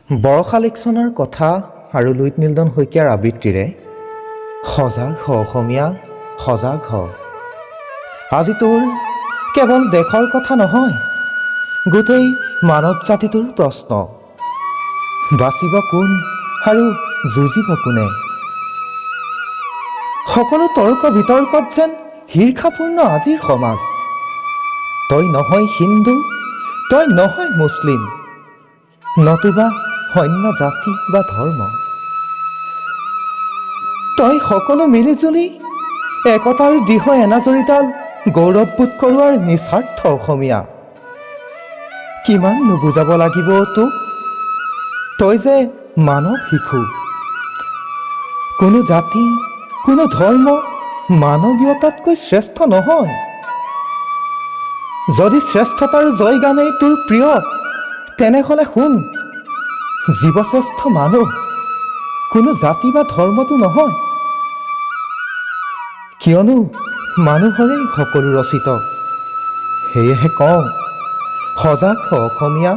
বৰষা লেকচনৰ কথা আৰু লুইত নীলদন শইকীয়াৰ আবৃত্তিৰে সজাগ হ অসমীয়া, সজাগ হ। আজি তোৰ কেৱল দেশৰ কথা নহয়, গোটেই মানৱ জাতিটোৰ প্ৰশ্ন। বাচিব কোন আৰু যুঁজিব কোনে? সকলো তৰ্ক বিতৰ্কত যেন ঈৰ্ষাপূৰ্ণ আজিৰ সমাজ। তই নহয় হিন্দু, তই নহয় মুছলিম, নতুবা অন্য জাতি বা ধৰ্ম। তই সকলো মিলিজুলি একতাৰ দৃঢ় এনাজৰীডাল গৌৰৱবোধ কৰোৱাৰ নিস্বাৰ্থ অসমীয়া। কিমান নুবুজাব লাগিব তোক, তই যে মানৱ শিশু। কোনো জাতি, কোনো ধৰ্ম মানৱীয়তাতকৈ শ্ৰেষ্ঠ নহয়। যদি শ্ৰেষ্ঠতাৰ জয় গানেই তোৰ প্ৰিয়, তেনেহ'লে শুন, জীৱশ্ৰেষ্ঠ মানুহ, কোনো জাতি বা ধৰ্মটো নহয়। কিয়নো মানুহৰেই সকলো ৰচিত। সেয়েহে কওঁ, সজাগ হ অসমীয়া।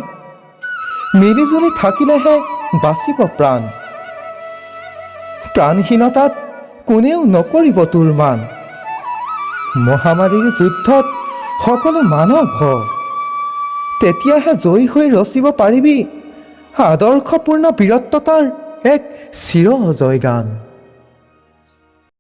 মিলিজুলি থাকিলেহে বাচিব প্ৰাণ। প্ৰাণহীনতাত কোনেও নকৰিব তোৰ মান। মহামাৰীৰ যুদ্ধত সকলো মানৱ হ, তেতিয়াহে জয়ী হৈ ৰচিব পাৰিবি আদৰ্শপূৰ্ণ বীৰত্বতাৰ এক চিৰ জয়গান।